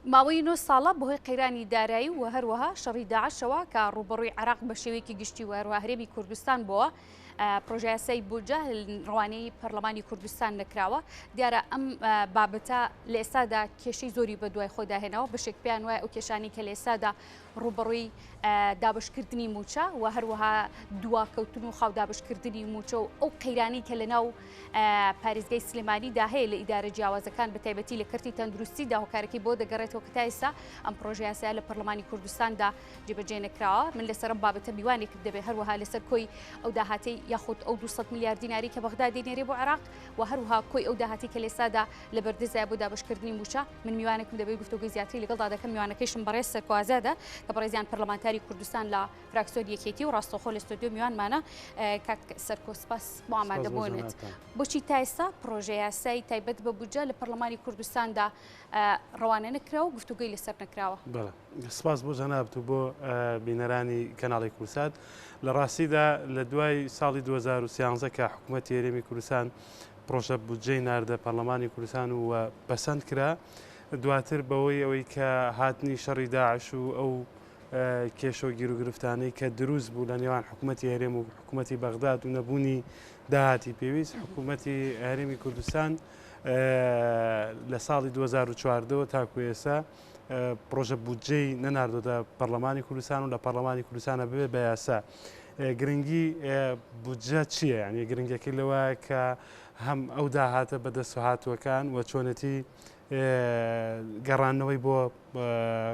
ماوەی نۆ ساڵە بەهۆی قەیرانی دارایی و هەروەها شەڕی داعشەوە کە ڕووبەڕووی عێراق بە شێوەیەکی گشتی و هەروەها هەرێمی کوردستان بووە، پرۆژەیاسای بودجە ڕەوانەی پەرلەمانی کوردستان نەکراوە. دیارە ئەم بابەتە لە ئێستادا کێشەی زۆری بەدوای خۆیدا هێناوە، بەشێک پێیان وایە ئەو کێشانەی کە لە ئێستادا ڕووبەڕووی دابەشکردنی مووچە و هەروەها دواکەوتن و خاو دابەشکردنی مووچە و ئەو قەیرانەی کە لەناو پارێزگای سلێمانیدا هەیە لە ئیدارە جیاوازەکان بە تایبەتی لە کەرتی تەندروستیدا هۆکارەکەی بۆ دەگەڕێتەوە کە تا ئێستا ئەم پرۆژە یاسایە لە پەرلەمانی کوردستاندا جێبەجێ نەکراوە. من لەسەر ئەم بابەتە میوانێکم دەبێت هەروەها لەسەر کۆی ئەو داهاتەی یاخود ئەو 200 ملیار دیناری کە بەغدا دەینێرێ بۆ عێراق و هەروەها کۆی ئەو داهاتی کە لە ئێستادا لە بەردەستدایە بۆ دابەشکردنی مووچە. من میوانێکم دەبێت گفتوگۆی زیاتری لەگەڵدا دەکەم، میوانەکەیشم بەڕێز سەرکۆ ئازادە کە بەڕێزیان پەرلەمانتاری کوردستان لە فراکسیۆنی یەکێتی و ڕاستەوخۆ لە ستۆدیۆ میوانمانە. کاک سەرکۆ سپاس بۆ ئامادەبوونت. بۆچی تا ئێستا پڕۆژە یاسای تایبەت بە بودجە لە پەرلەمانی کوردستاندا ڕەوانە نەکراوە و گفتوگۆی لەسەر نەکراوە؟ بەڵێ سپاس بۆ جەنابت و بۆ بینەرانی کەناڵی کوردسات. لە ڕاستیدا لە دوای ساڵی 2013 کە حکوومەتی هەرێمی کوردستان پڕۆژە بودجەی ناردە پەرلەمانی کوردستان و پەسەند کرا، دواتر بەوەی ئەوەی کە هاتنی شەڕی داعش و ئەو کێشە و گیروگرفتانەی کە دروست بوو لە نێوان حکوومەتی هەرێم و حکوومەتی بەغداد و نەبوونی داهاتی پێویست، حکوومەتی هەرێمی کوردستان لە ساڵی 2014 تاکو ئێستا پڕۆژە بودجەی نەناردۆتە پەرلەمانی کوردستان و لە پەرلەمانی کوردستانە ببێ بە یاسا. گرنگی بودجە چییە؟ یعنی گرنگەکەی لەوە کە هەم ئەو داهاتە بەدەستهاتووەکان و چۆنێتی گەڕاندنەوەی بۆ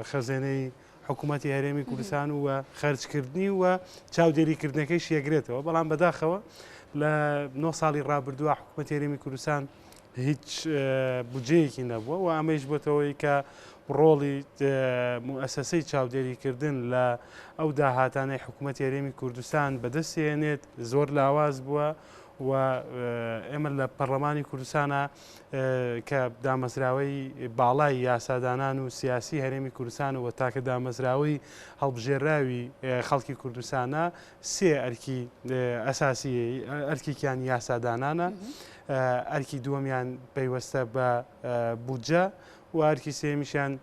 خەزێنەی حکوومەتی هەرێمی کوردستان و خەرجکردنی و چاودێریکردنەکەیش یەگرێتەوە، بەڵام بەداخەوە لە نۆ ساڵی ڕابردووە حکوومەتی هەرێمی کوردستان هیچ بودجەیەکی نەبووە و ئەمەیش بۆتەوەی کە ڕۆڵی موئەسەسەی چاودێریکردن لە ئەو داهاتانەی حکوومەتی هەرێمی کوردستان بەدەستێنێت زۆر لاواز بووە و ئێمە لە پەرلەمانی کوردستانە کە دامەزراوەی باڵای یاسادانان و سیاسی هەرێمی کوردستان و تاکە دامەزراوەی هەڵبژێراوی خەڵکی کوردستانە، سێ ئەرکی ئەساسی ئەرکێکیان یاسادانانە، ئەرکی دووەمیان پەیوەستە بە بودجە و ئەرکی سێمیشیان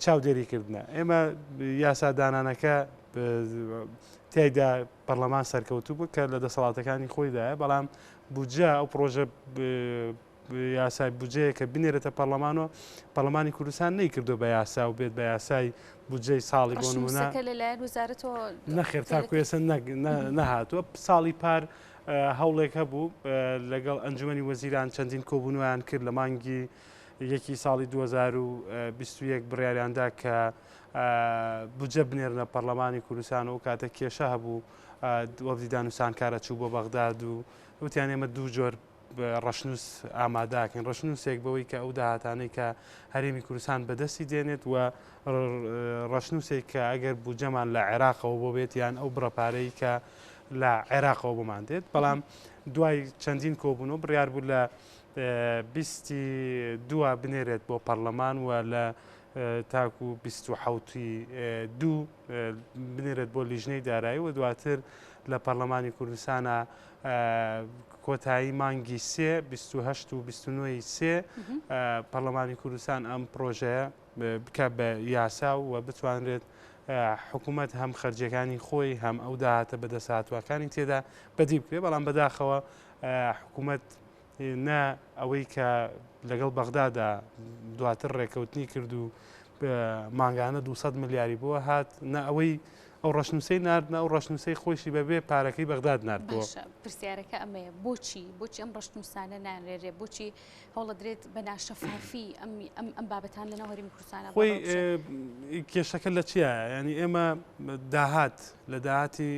چاودێریکردنە. ئێمە یاسادانانەکە تیایدا پەرلەمان سەرکەوتوو بوو کە لە دەسەڵاتەکانی خۆیدایە، بەڵام بودجە ئەو پڕۆژە یاسای بودجەیە کە بنێرێتە پەرلەمان و پەرلەمانی کوردستان نەیکردو بە یاسا و بێت بە یاسای بودجەی ساڵی بۆ نمونە ڕەشنووسەکە لەلایەن وەزارەتەوە نەخێر تاکو ئێستا نەهاتووە. ساڵی پار هەوڵێک هەبوو لەگەڵ ئەنجومەنی وەزیران چەندین کۆبوونەوەیان کرد لە مانگی یەکی ساڵی 2021 بڕیاریاندا کە بودجە بنێرنە پەرلەمانی کوردستان و کاتە کێشە هەبوو وەفدی دانوسانکارە چوو بۆ بەغداد و وتیان ئێمە دوو جۆر ڕەشنووس ئاماداکەین، ڕەشنووسێک بەوەی کە ئەو داهاتانەی کە هەرێمی کوردستان بەدەستی دێنێت و ڕەشنووسێک کە ئەگەر بودجەمان لە عێراقەوە بۆ بێت یان ئەو بڕە پارەی کە لە عێراقەوە بۆمان دێت. بەڵام دوای چەندین کۆبوونەوە بڕیار بوو لە بیستی دووە بنێرێت بۆ پەرلەمان و لە تاکو 27 دوو بنێرێت بۆ لیژنەی دارایی و دواتر لە پەرلەمانی کوردستانە کۆتایی مانگی سێ 28 و 29 سێ پەرلەمانی کوردستان ئەم پرۆژەیە بکە بە یاسا و بتوانرێت حکوومەت هەم خەرجیەکانی خۆی هەم ئەو داهاتە بەدەستهاتووەکانی تێدا بەدی بکرێ، بەڵام بەداخەوە حکوومەت نە ئەوەی کە لەگەڵ بەغدادا دواتر ڕێکەوتنی کرد و مانگانە 200 ملیاری بۆ هات، نە ئەوەی ئەو ڕەشنووسەی نارد، نە ئەو ڕەشنووسەی خۆیشی بەبێ پارەکەی بەغداد نارد بۆ. باشە پرسیارەکە ئەمەیە بۆچی بۆچی ئەم ڕەشنووسانە نانرێ؟ بۆچی هەوڵەدرێت بە ناشەفافی ئەم ئەم ئەم بابەتان لەناو هەرێمی کوردستانە خۆی کێشەکە لە چییە؟ ینی ئێمە داهات لە داهاتی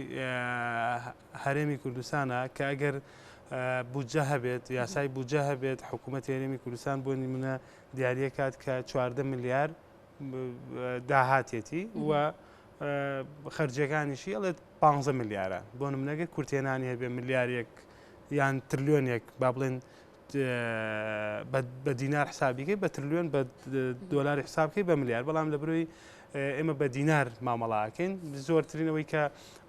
هەرێمی کوردستانە کە ئەگەر بودجە هەبێت، یاسای بودجە هەبێت، حکوومەتی هەرێمی کوردستان بۆ نمونە دیاریە کات کە 14 ملیار داهاتێتی و خەرجیەکانیشی ئەڵێت 15 ملیارە. بۆ نمونەگە کورتێنانی هەبێ ملیارێک یان ترلیۆنێک با بڵێن بە دینار حسابیکەی بە ترلیۆن بە دۆلاری حسابکەی بە ملیار، بەڵام لە بروی ئێمە بە دینار مامەڵاکەین زۆرترینەوەی کە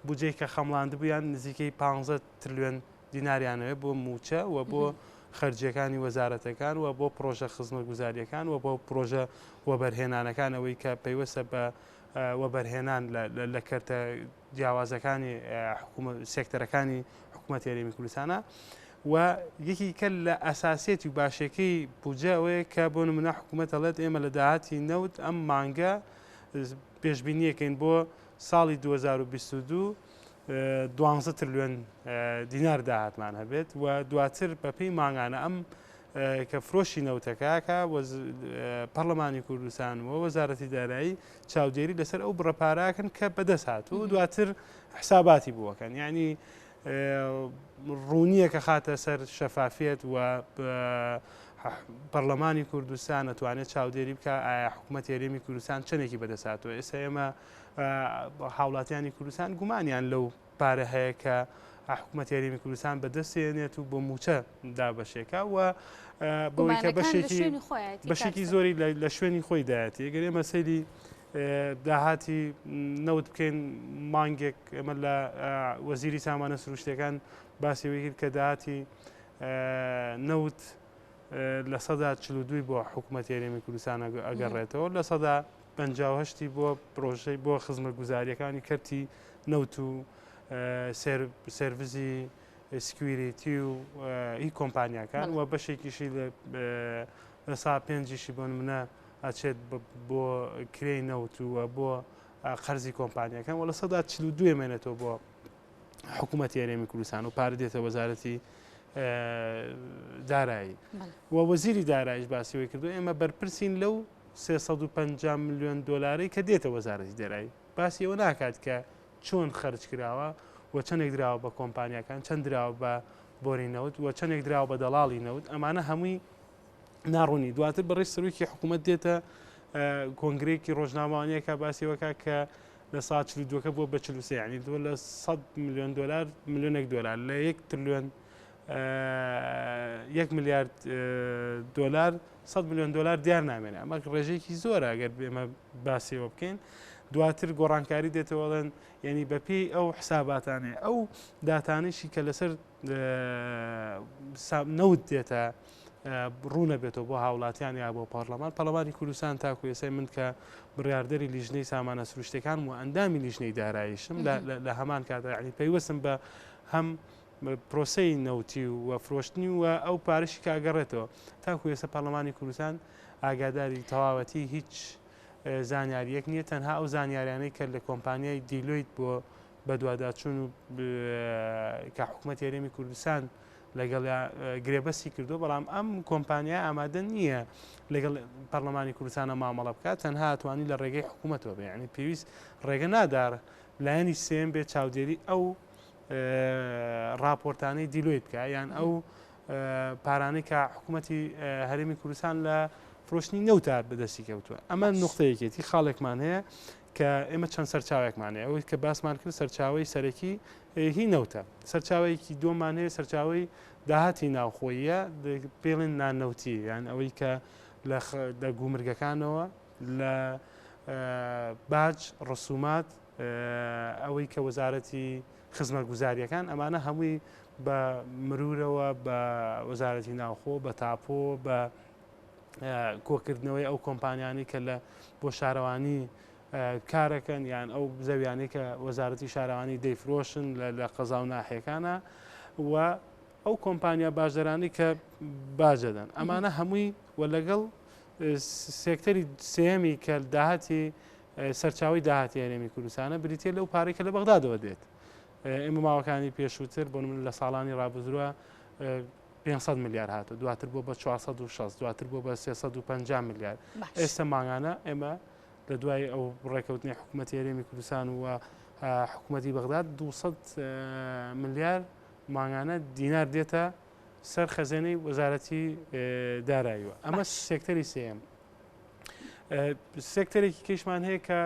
بودجەی کە خەمڵاندبوویان نزیکەی 15 ترلیۆن دیناریانەوێ بۆ موچە و بۆ خەرجیەکانی وەزارەتەکان و بۆ پرۆژە خزمەتگوزاریەکان و بۆ پرۆژە وەبەرهێنانەکان ئەوەی کە پەیوەستە بە وەبەرهێنان لە کەرتە جیاوازەکانی سێکتەرەکانی حکوومەت هەرێمی کوردستانە و یەکی کە لە ئەساسیەتی و باشەکەی بودجە ئەوەیە کە بۆ نمونە حکوومەت ئەڵێت ئێمە لە داهاتی نەوت ئەم مانگە پێشبینیەکەین بۆ ساڵی 2022 دوانزە ترلیۆن دینار داهاتمان هەبێت و دواتر بەپێی مانگانە ئەم کە فرۆشی نەوتەکەکە پەرلەمانی کوردستان و وەزارەتی دارایی چاودێری لەسەر ئەو بڕە پاراکەن کە بەدەست هاتوو و دواتر حساباتی بووەکەن یعنی ڕوونیە کە خاتە سەر شەفافیت و پەرلەمانی کوردستان ئەتوانێت چاودێری بکە ئایا حکوومەت هەرێمی کوردستان چەندێکی بەدەست هاتووە ئێستا ئێمە هاوڵاتیانی کوردستان گومانیان لەو پارە هەیە کە حکوومەت هەرێمی کوردستان بەدەستێنێت و بۆ موچە دابەشێکە و بەوەی کە بەشێکی بەشێکی زۆری لە شوێنی خۆی دایەتی ئەگەر ئێمە سەیری داهاتی نەوت بکەین مانگێک ئێمە لە وەزیری سامانە سروشتەکان باسی وی کرد کە داهاتی نەوت 42% بۆ حکوومەت هەرێمی کوردستان ئەگەڕێتەوە 58% ی بۆ پرۆژەی بۆ خزمەتگوزارییەکانی کەرتی نەوت و سێرڤزی security و هی کۆمپانیاکان و بەشێکیشی لە سا پێنجیشی بۆ نمونە ئەچێت بۆ کرێی نەوت و بۆ قەرزی کۆمپانیاکان و 42% مێنێتەوە بۆ حکوومەتی هەرێمی کوردستان و پارە دێتە وەزارەتی دارایی و وەزیری دارایش باسیەوەی کردو ئێمە بەرپرسین لەو 350 ملیۆن دۆلارەی کە دێتە وەزارەتی دارایی باسی ئەوە ناکات کە چۆن خەرج کراوە و چەندێک دراوە بە کۆمپانیاکان چەند دراوە بە بۆری نەوت و چەندێک دراوە بە دەڵاڵی نەوت ئەمانە هەمووی ناڕوونی دواتر بەڕێز سەرۆکی حکوومەت دێتە کۆنگرەیەکی ڕۆژنامەوانیەکە باسیەوەکە کە لە سا 42ەکە بووە بە 43 ینی دو لە 100 میلیۆن دلار میلیۆنێک دلار لە یەک ترلیۆن یەک میلیارد دلار 100 میلیۆن دلار دیار نامێنێ ئەمە ڕێژەیەکی زۆرە ئەگەر ئێمە باسیەوە بکەین دواتر گۆڕانکاری دێتەوەڵێن یعنی بەپێی ئەو حساباتانێ ئەو داتانیشی کە لەسەر نەوت دێتە ڕوونەبێتەوە بۆ هاوڵاتیان یا بۆ پەرلەمان پەرلەمانی کوردستان تاکو ئێسای من کە بڕاردەری لیژنەی سامانە سروشتەکان و ئەندامی لیژنەی داراییشم لە هەمان کاتە ینی پەیوەستم بە هەم پرۆسەی نەوتی و فرۆشتنی و ئەو پارەشی کە ئەگەڕێتەوە تاکو ئێستا پەرلەمانی کوردستان ئاگاداری تەواوەتی هیچ زانیاریەک نییە تەنها ئەو زانیاریانەی کە لە کۆمپانیای دیلۆیت بۆ بەدواداچوون و کە حکوومەت هەرێمی کوردستان لەگەڵ گرێبەستی کردو بەڵام ئەم کۆمپانیا ئامادە نییە لەگەڵ پەرلەمانی کوردستانە مامەڵە بکات تەنها توانی لە ڕێگەی حکوومەتەوە بێ ینی پێویست ڕێگە نادار لایەنی سێم بێ چاودێری ئەو راپۆرتانەی دیلۆیت بکە یان ئەو پارانەی کە حکوومەتی هەرێمی کوردستان لە فرۆشتنی نەوتا بەدەستی کەوتووە ئەمە نقطەیەکێتی خاڵێکمان هەیە کە ئێمە چەند سەرچاوێکمان هەیە ئەوەی کە باسمان کرد سەرچاوەی سەرەکی هی نەوتە سەرچاوەیەکی دووەمان هەیە سەرچاوەی داهاتی ناوخۆیە پێڵێن نانەوتی یان ئەوەی کە لە گومرگەکانەوە لە باج ڕسومات ئەوەی کە وەزارەتی خزمەتگوزاریەکان ئەمانە هەمووی بە مرورەوە بە وەزارەتی ناوخۆ بە تاپۆ بە کۆکردنەوەی ئەو کۆمپانیانەی کە لە بۆ شارەوانی کارەکەن یان ئەو زەویانەی کە وەزارەتی شارەوانی دەیفرۆشن لە قەزا و ناحیەکانە و ئەو کۆمپانیا باجدەرانەی کە باجەدەن ئەمانە هەمووی و لەگەڵ سێکتەری سێمی کە داهاتی سەرچاوی داهاتی هەرێمی کوردستانە بریتە لەو پارەی کە لە بەغدادەوە دێت ئێمە ماوەکانی پێشووتر بۆ من لە ساڵانی ڕابزووە 500 ملیار هاتوو دواتر بۆ بە 460 دواتر بۆ بە 350 ملیار ئێستا مانگانە ئێمە لە دوای ئەو ڕێکەوتنی حکوومەتی هەرێمی کوردستان و حکوومەتی بەغداد 200 ملیار مانگانە دینار دێتە سەر خەزێنەی وەزارەتی داراییوە ئەمە سێکتەری سێم سێکتەرێکی کەشمان هەیە کە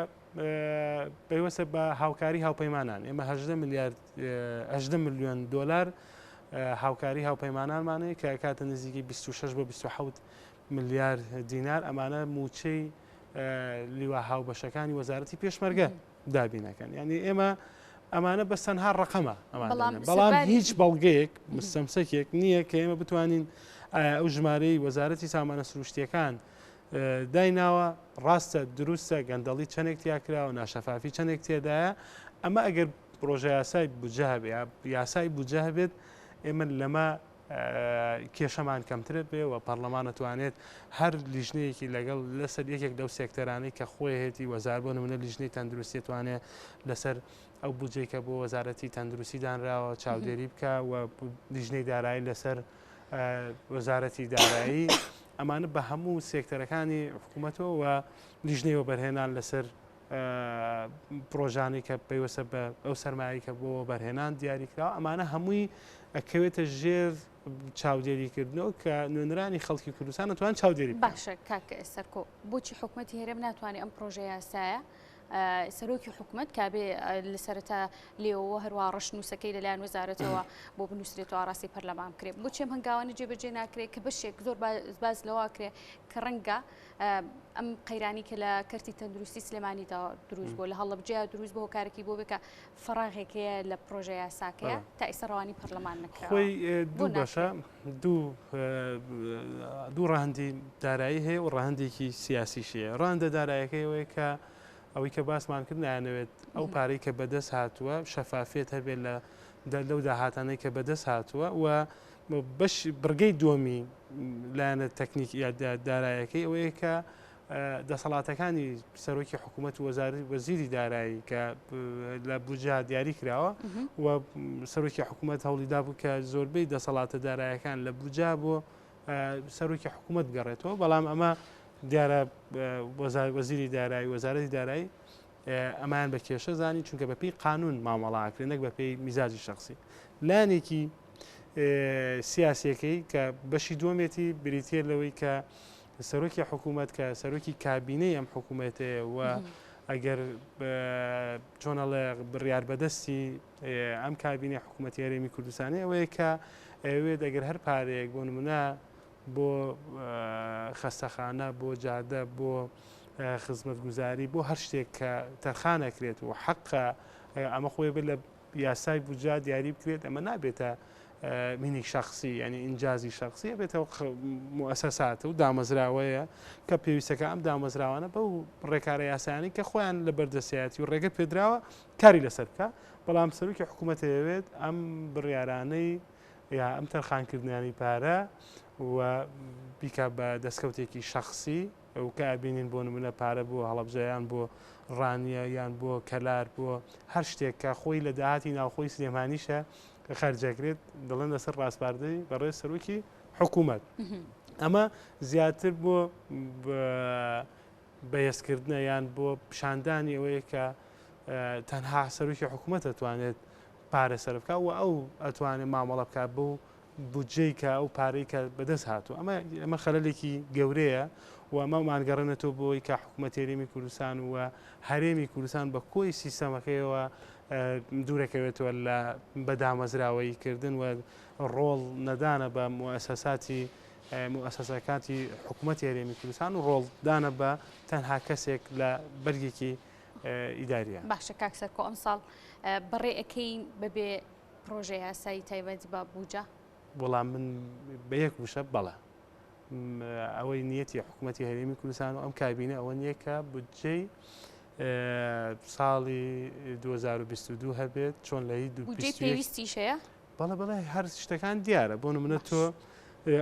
پەیوەستە بە هاوکاری هاوپەیمانان ئێمە 18 میلیارد 18 میلیۆن دلار هاوکاری هاوپەیمانانمان هەیە کە کاتە نزیکی 26 بۆ 27 ملیار دینار ئەمانە موچەی لیوا هاوبەشەکانی وەزارەتی پێشمەرگە دابینەکەن یعنی ئێمە ئەمانە بەس تەنها ڕقەمە بەڵام هیچ بەڵگەیەک مستەمسەکێک نییە کە ئێمە بتوانین ئایا ئەو ژمارەی وەزارەتی سامانە سروشتیەکان دایناوە ڕاستە دروستە گەندەڵی چەندێک تیا کراوە ناشەفافی چەندێک تێدایە ئەمە ئەگەر پرۆژە یاسای بودجە هەبێ یاسای بودجە هەبێت ئێمە لەمە کێشەمان کەمترە بێ و پەرلەمان ئەتوانێت هەر لیژنەیەکی لەگەڵ لەسەر یەکێک لەو سێکتەرانەی کە خۆیەتی وەزار بۆ نمونە لیژنەی تەندروستی توانێت لەسەر ئەو بودجەی کە بۆ وەزارەتی تەندروستی دانراوە چاودێری بکە و لیژنەی دارایی لەسەر وەزارەتی دارایی ئەمانە بە هەموو سێکتەرەکانی حکوومەتەوە و لیژنەی وەبەرهێنان لەسەر پرۆژانەی کە پەیوەستە بە ئەو سەرمایەی کە بۆ وەبەرهێنان دیاریکراوە ئەمانە هەمووی ئەکەوێتە ژێر چاودێریکردنەوە کە نوێنەرانی خەڵکی کوردستان ئەتوان چاودێری بکەن. باشە کاک سەرکۆ بۆچی حکومەتی هەرێم ناتوانێت ئەم پرۆژە یاسایە سەرۆکی حکومەت کابێ لە سەرەتا لێەوە هەروە ڕەشنووسەکەی لەلایەن وەزارەتەوە بۆ بنووسرێت و ئاڕاستەی پەرلەمان بکرێت بۆچی ئەم هەنگاوانە جێبەجێ ناکرێت کە بەشێک زۆر باز لەوە کرێ کە ڕەنگە ئەم قەیرانی کە لە کەرتی تەندروستی سلێمانیدا دروست بوو لە هەڵەبجەیا دروست بۆ هۆکارێکی بۆ بێ کە فەراغێک هەیە لە پرۆژە یاساکەیە تا ئیستا ڕەوانی پەرلەمان نەکراوە. خۆی دوو بەشە دوو ڕەهەندی دارایی هەیە و ڕەهەندێکی سیاسیش هەیە ڕەهەندە دارایەکەی ئەوەیە کە ئەوەی کە باسمان کرد نایانەوێت ئەو پارەی کە بەدەست هاتووە شەفافیەت هەبێت لە لەو داهاتانەی کە بەدەست هاتووە و بەش بڕگەی دووەمی لایەنە تەکنیک یا دارایەکەی ئەوەیە کە دەسەڵاتەکانی سەرۆکی حکوومەت و وەزیری دارایی کە لە بودجە دیاری کراوە و سەرۆکی حکوومەت هەوڵی دابوو کە زۆربەی دەسەڵاتە دارایەکان لە بودجە بۆ سەرۆکی حکوومەت بگەڕێتەوە بەڵام ئەمە دیارە وەزیری دارایی وەزارەتی دارایی ئەمایان بە کێشە زانی چونکە بەپێی قانون مامەڵاکرێ نەک بەپێی میزاجی شخصی لایەنێکی سیاسیەکەی کە بەشی دووەمێتی بریتە لەوەی کە سەرۆکی حکوومەت کە سەرۆکی کابینەی ئەم حکوومەتەیە و ئەگەر چۆنەڵێ بڕیار بەدەستی ئەم کابینەی حکوومەتی هەرێمی کوردستانی ئەوەیە کە ئەوێت ئەگەر هەر پارەیەک بۆ نمونە بۆ خەستەخانە بۆ جادە بۆ خزمەتگوزاری بۆ هەر شتێک کە تەرخانەکرێت و حەقە ئەمە خۆی بێت لە یاسای بودجە دیاری بکرێت ئەمە نابێتە مینی شخصی یعنی ئینجازی شخصی بێتەوە موسساتە و دامەزراوەیە کە پێویستەکە ئەم دامەزراوانە بەو ڕێکارە یاسایانی کە خۆیان لە بەردەسیەتی و ڕێگە پێدراوە کاری لەسەر بکە بەڵام سەرۆکی حکوومەت دەیەوێت ئەم بڕیارانەی یا ئەم تەرخانکردنانی پارە و بیکا بە دەستکەوتێکی شخصی و کە ئەبینین بۆ نمونە پارە بۆ هەڵەبجە یان بۆ ڕانیە یان بۆ کەلار بۆ هەر شتێک کە خۆی لە داهاتی ناوخۆی سلێمانیشە خەرجەکرێت دەڵێن لەسەر ڕاسپاردەی بەڕێز سەرۆکی حکوومەت ئەمە زیاتر بۆ بەهێزکردنە یان بۆ پیشاندانی ئەوەیە کە تەنها سەرۆکی حکوومەت ئەتوانێت پارە سەرف بکات و ئەو ئەتوانێت مامەڵە بکات بەو بودجەی کە ئەو پارەی کە بەدەست هاتوو ئەمە ئەمە خەلەلێکی گەورەیە و ئەمە مانگەڕێنێتەوە بۆی کە حکوومەت هەرێمی کوردستان و هەرێمی کوردستان بە کۆی سیستەمەکەیەوە دوورەکەوێتەوە لە بەدامەزراوەیی کردن و ڕۆڵ نەدانە بە موئەسەساتی موئەسەسەکاتی حکوومەتی هەرێمی کوردستان و ڕۆڵدانە بە تەنها کەسێک لە بەرگێکی ئیداریە. باشە کاک سەرکۆ ئەمساڵ بەڕێ ئەکەین بەبێ پرۆژە یاسایی تایبەت بە بوجە؟ وەڵام من بە یەک وشە بەڵێ. ئەوەی نیەتی حکوومەتی هەرێمی کوردستان و ئەم کابینە ئەوە نییە کە بودجەی ساڵی 2022 هەبێت چۆن لە هی بودجەی پێویستیش هەیە؟ بەڵێ بەڵێ هەر شتەکان دیارە بۆ نمونە تۆ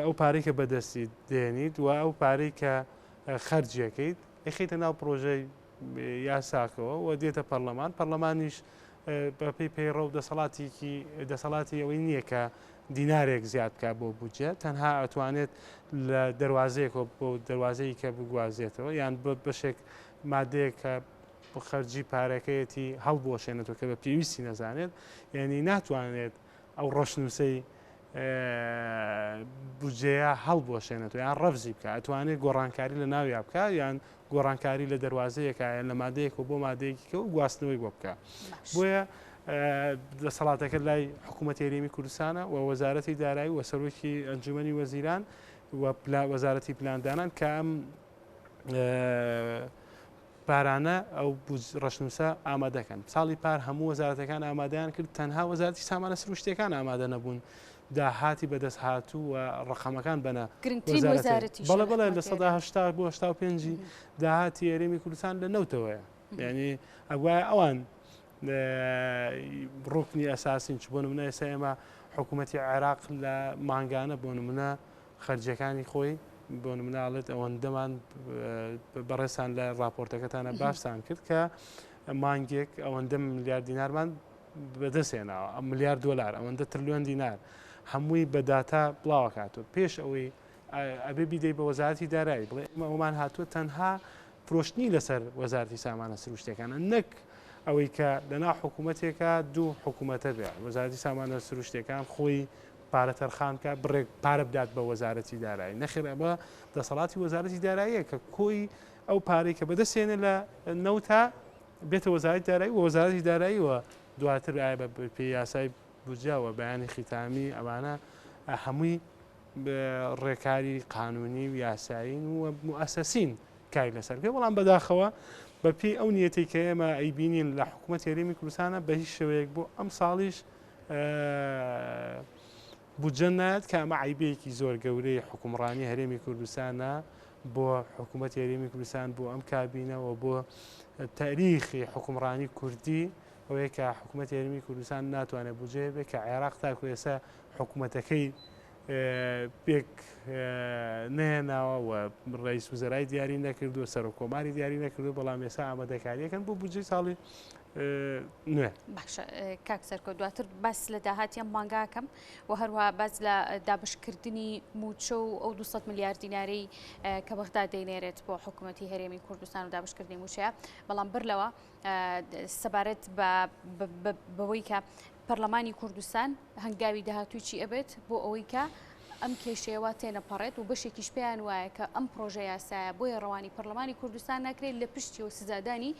ئەو پارەی کە بەدەستی دێنیت و ئەو پارەی کە خەرجیەکەیت ئەخیتە ناو پرۆژەی یاساکەوە و دێتە پەرلەمان پەرلەمانیش بەپێی پەیڕەو دەسەڵاتێکی دەسەڵاتی ئەوەی نییە کە دینارێک زیاد بکات بۆ بودجە تەنها ئەتوانێت لە دەواازەیەکەوە بۆ دەواازەی کە بگوازێتەوە یان بە بەشێک مادەیەک کە خەرجی پارەکەیەتی هەڵبوەشێنێتەوە کە بە پێویستی نەزانێت یعنی ناتوانێت ئەو ڕەشنووسەی بودجەیە هەڵبوەشێنێتەوە یان ڕەفزی بکە ئەتوانێت گۆڕانکاری لە ناویا بکە یان گۆڕانکاری لە دەواازەیەکە یان لە مادەیەکەوە بۆ مادەیەکی کە و گواستنەوەی بۆ بکە بۆیە دەسەڵاتەکە لای حکوومەت هەرێمی کوردستانە و وەزارەتی دارایی و سەرۆکی ئەنجومەنی وەزیران و وەزارەتی پلاندانان کە ئەم پارانە ئەو ڕەشنووسە ئامادەکەن. ساڵی پار هەموو وەزارەتەکان ئامادەیان کرد، تەنها وەزارەتی سامانە سروشتییەکان ئامادە نەبوون داهاتی بەدەست هاتوو و ڕەقەمەکان بەنە گرنگترین وەزارەتیشە بەڵێ لە بەڵێ لە حکومەتی سەدا هەرێم. 80 بۆ 85 داهاتی هەرێمی کوردستان لە نەوتەوەیە یعنی ئەگوایە ئەوان ڕوکنی ئەساسین چ بۆ نمونە ئێستا ئێمە حکوومەتی عێراق لە مانگانە بۆ نمونە خەرجیەکانی خۆی بۆ نمونە ئەڵێت ئەوەندەمان بەڕێزتان لە راپۆرتەکەتانە باشتان کرد کە مانگێک ئەوەندە ملیار دینارمان بەدەست هێناوە ئەم ملیار دۆلار ئەوەندە ترلیۆن دینار هەمووی بە داتا بڵاوەکاتەوە پێش ئەوەی ئەبێ بیدەی بە وەزارەتی دارایی بڵێ ئێمە ئەومان هاتووە تەنها فرۆشتنی لەسەر وەزارەتی سامانە سروشتەکانە نەک ئەوەی کە لەناو حکوومەتێکە دوو حکوومەتە بێ وەزارەتی سامانە سروشتەکان خۆی پارە تەرخان بکات بڕێک پارە بدات بە وەزارەتی دارایی نەخێر ئەمە دەسەڵاتی وەزارەتی داراییە کە کۆی ئەو پارەی کە بەدەستێنێ لە نەوتا بێتە وەزارەتی دارایی و وەزارەتی دارایی و دواتر ئایا بە پێی یاسای بودجە و بەیانی خیتامی ئەمانە هەمووی ڕێکاری قانونی و یاسایین و موئەسەسین کاری لەسەر بکەین بەڵام بەداخەوە بە پێی ئەو نیەتەی کە ئێمە ئەیبینین لە حکوومەت هەرێمی کوردستانە بە هیچ شێوەیەک بۆ ئەم ساڵیش بودجە نایەت کە ئەمە عەیبەیەکی زۆر گەورەی حوکمڕانی هەرێمی کوردستانە بۆ حکوومەتی هەرێمی کوردستان بۆ ئەم کابینە و بۆ تاریخی حوکمڕانی کوردی ئەوەیە کە حکوومەتی هەرێمی کوردستان ناتوانێت بودجەیە بێت کە عێراق تاکو ئێستا حکوومەتەکەی پێک نەهێناوە و ڕئیس وزەرای دیاری نەکردووە سەرۆک کۆماری دیاری نەکردو بەڵام ئێستا ئامادەکاریەکەن بۆ بودجەی ساڵی نوێ. باشە کاک سەرکۆ دواتر باس لە داهاتی ئەم مانگاکەم و هەروەها باس لە دابشکردنی مووچە و ئەو 200 ملیار دینارەی کە بەغدا دەینێرێت بۆ حکوومەتی هەرێمی کوردستان و دابشکردنی مووچەیە بەڵام بەر لەوە سەبارەت بەوەی کە پەرلەمانی کوردستان هەنگاوی داهاتووی چی ئەبێت بۆ ئەوەی کە ئەم کێشەیە وا تێنەپەڕێت و بەشێکیش پێیان وایە کە ئەم پرۆژە یاسایە بۆیە ڕەوانی پەرلەمانی کوردستان ناکرێت لە پشتیەوە سزادانی